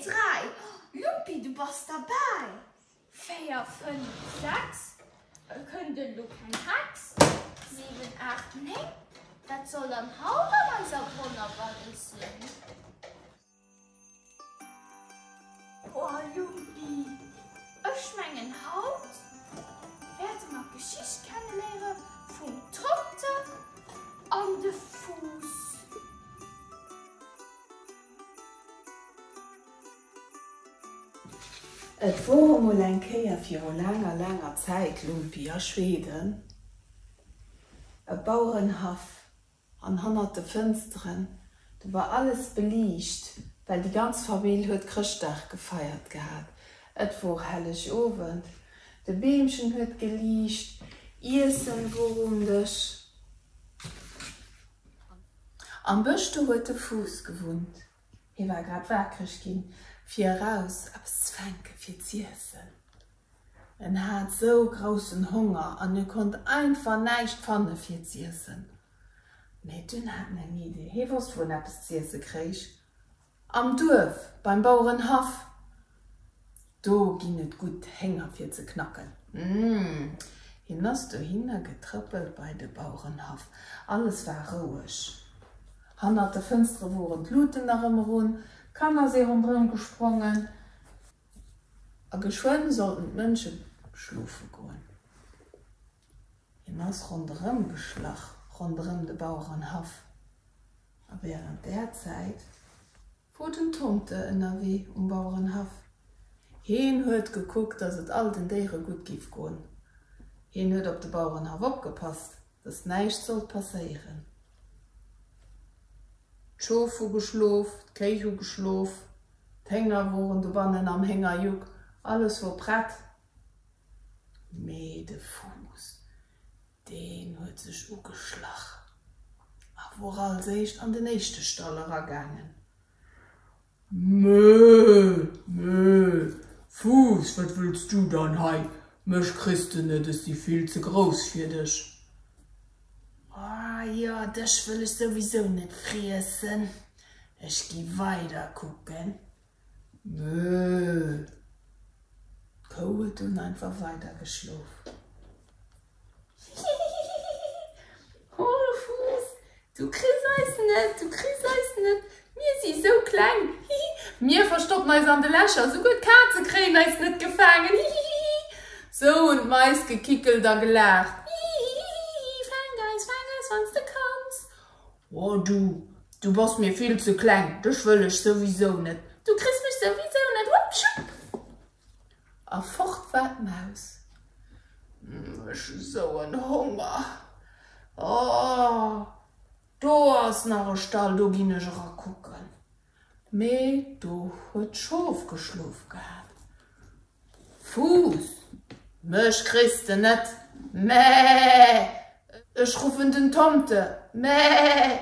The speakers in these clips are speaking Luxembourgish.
3, Lumpi, du bass derbäi! 4, 5, 6, et kënnt elo keng Hex. 7, 8, 9, wat soll dann haut an eiser Wonnerwallis sinn? Oh Lumpi, ech mengen haut wäerte mer d'Geschicht kenneléiere vum Tomte an de Fuuss. Et wor emol eng Kéier viru laanger, laanger Zäit, Lumpi, a Schweden e Bauerenhaff. An hannert de Fënsteren, do war alles beliicht, well déi ganz Famill huet Chrëschtdag gefeiert gehat. Et wor Helleg Owend, de Beemchen huet geliicht, Iessen wor um Dësch. Am Bësch, do huet de Fuuss gewunnt. Hie war grad waakreg ginn, fir eraus eppes ze fänke fir z'iessen. En hat sou groussen Honger an e konnt einfach näischt fanne fir z'iessen. Mee dunn hat en eng Idee, hie wosst wou en eppes z'iesse kréich, am Duerf beim Bauerenhaff. Do ginn et gutt Hénger fir ze knacken. Mmh, hien ass dohinner getrëppelt bei de Bauerenhaff. Alles war roueg. Hannert de Fënstere woren d'Luten nach ëmmer un, d'Kanner si ronderëm gesprongen. A geschwënn sollten d'Mënsche schlofe goen. Hien ass ronderëm geschlach, ronderëm de Bauerenhaff. A wärend där Zäit wor den Tomte ënnerwee um Bauerenhaff. Hien huet gekuckt, dass et all den Déiere gutt giff goen. Hien huet op de Bauerenhaff opgepasst, dass näischt sollt passéieren. D'Schof hu geschlof, d'Kéi hu geschlof, d'Hénger woren dobannen am Héngerjuck, alles wor prett. Mee de Fuuss, deen huet sech ugeschlach a wor als éischt an den éischte Stall eragaangen. Mö! Mö! Fuuss, wat wëlls du dann hei? Mech kriss de net, ech si vill ze grouss fir dech. Oh jo, dech wëll ech souwisou net friessen. Ech gi weider kucken. Mö! D'Kou huet dunn einfach weider geschlof. Hihihihi! Oh Fuuss, du kriss eis net, du kriss eis net, mir si sou kleng, hihi! Mir verstoppen eis an de Lächer, souguer d'Kaze kréien eis net gefaangen, hihihihi! Sou hunn d'Mais gekickelt a gelaacht, hihihihi! Fänk eis, fänk eis, wann s de kanns! Oh du, du bass mir vill ze kleng, dech wëll ech souwisou net, du kriss mech souwisou net, wupp schupp! A fort war d'Maus. Ech hu sou en Honger. Oh, do ass nach e Stall, do ginn ech erakucken. Mee do huet d'Schof geschlof gehat. Fuuss, mech kriss de net! Mäh! Ech ruffen den Tomte! Mäh!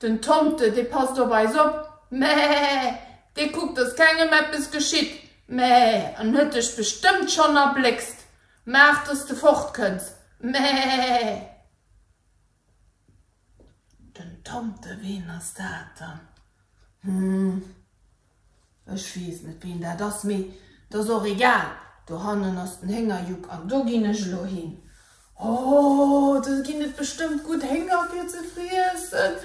Den Tomte, dee passt op eis op! Mäh! Dee kuckt, dass kengem eppes geschitt! Mäh! En huet dech bestëmmt schonn erbléckst! Maach, dass de fortkënns! Mäh! Den Tomte, ween ass dat dann? Hm. Ech weess net ween dat ass, mee 't ass och egal, dohannen ass den Héngerjuck an do ginn ech elo hin. Oh, do ginn et bestëmmt gutt Hénger fir ze friessen.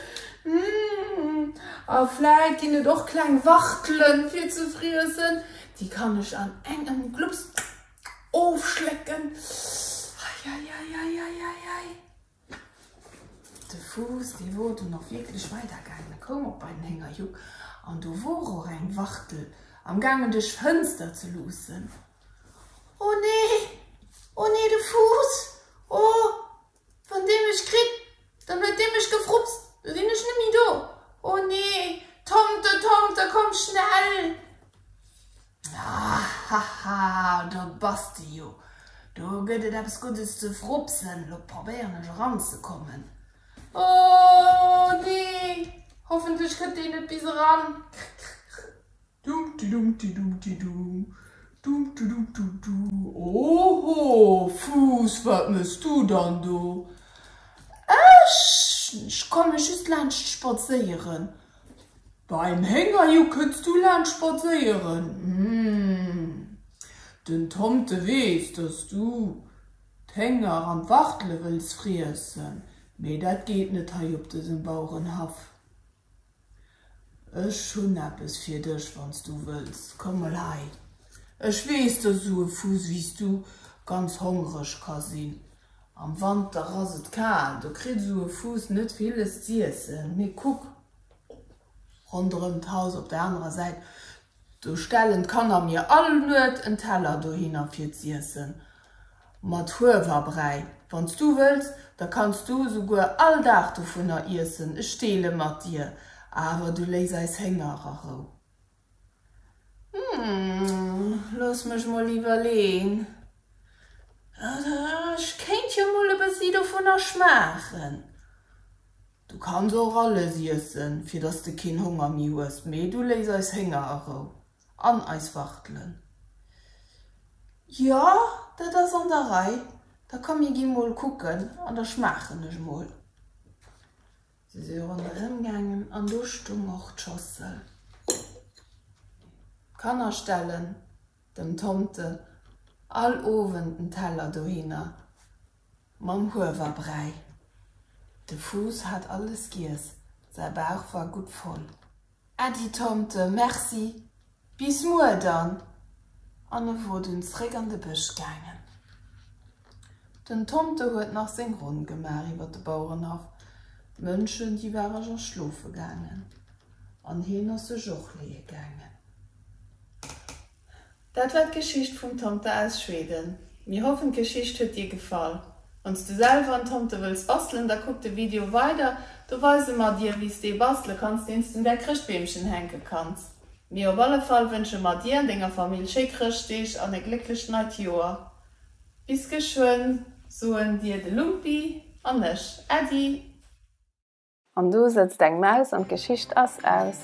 Hm, a vläit ginn et och kleng Wachtelen fir ze friessen, déi kann ech an engem Glupps ofschlécken. Eieieiei. De Fuuss, dee wor dunn och wierklech weidergaangen. E koum och bei den Héngerjuck an do wor och eng Wachtel amgaangen duerch d'Fënster ze luussen. O nee! O nee, de Fuuss! O, wann dee mech kritt, dann huet dee mech gefrupst, da sinn ech net méi do! O nee! Tomte, Tomte, komm schnell! Haha, do bass de jo. Do gëtt et eppes Guddes ze frupsen. Lo probéieren ech eranzekommen. Oh nee, hoffentlech kënnt deen net bis eran. Dumtidumtidumtidu, dumtidumtudu. Oho, Fuuss, wat mëss du dann do? Ech komme just laanscht spadséieren. Beim Héngerju kënns du laanscht spadséieren. Hm, den Tomte weess, dass du d'Hénger an d'Wachtele wëlls friessen, mee dat geet net hei op dësem Bauerenhaff. Ech hunn eppes fir dech, wann s du wëlls. Komm mol hei. Ech weess, dass esou e Fuuss wéi s du ganz hongreg ka sinn. Am Wanter ass et kal, do kritt esou e Fuuss net villes z'iessen. Mee kuck, ronderëm d'Haus op der anerer Säit, do stellen d'Kanner mir all Nuet en Teller dohinner fir z'iessen. Mat Huewerbräi. Wann s du wëlls, da kanns du esouguer all Dag dovunner iessen, ech deele mat dir, awer du léiss eis Hénger a Rou. Hm, looss mech mol iwwerleen. Ech kéint jo mol e bëssi dovunner schmaachen. Du kanns och alles iessen, fir dass de keen Honger méi hues, mee du léiss eis Hénger a Rou. An eis Wachtelen. Jo, dat ass an der Rei. Da komm mir gi mol kucken an da schmaachen ech mol. Se si ronderëm gaangen an do stung och d'Schossel. D'Kanner stellen dem Tomte all Owend en Teller dohinner mam Huewerbräi. De Fuuss hat alles giess, säi Bauch war gutt voll. Äddi Tomte, merci, bis muer dann! An e wor dunn zréck an de Bësch gaangen. Den Tomte huet nach seng Ronn gemaach iwwer de Bauerenhaff. D'Mënschen, déi ware scho schlofe gaangen, an hien ass sech och leeë gaangen. Dat war d'Geschicht vum Tomte aus Schweden. Mir hoffen d'Geschicht huet dir gefall. Wann s du selwer en Tomte wëlls bastelen, da kuck de Video weider, do weise mer dir wéi s de ee bastele kanns, deen s du un däi Chrëschtbeemchen hänke kanns. Mee op alle Fall wënsche mer dir an denger Famill schéi Chrëschtdeeg an e glécklecht neit Joer. Bis geschwënn soen dir de Lumpi an ech Äddi. An do sëtzt eng Maus an d'Geschicht ass aus.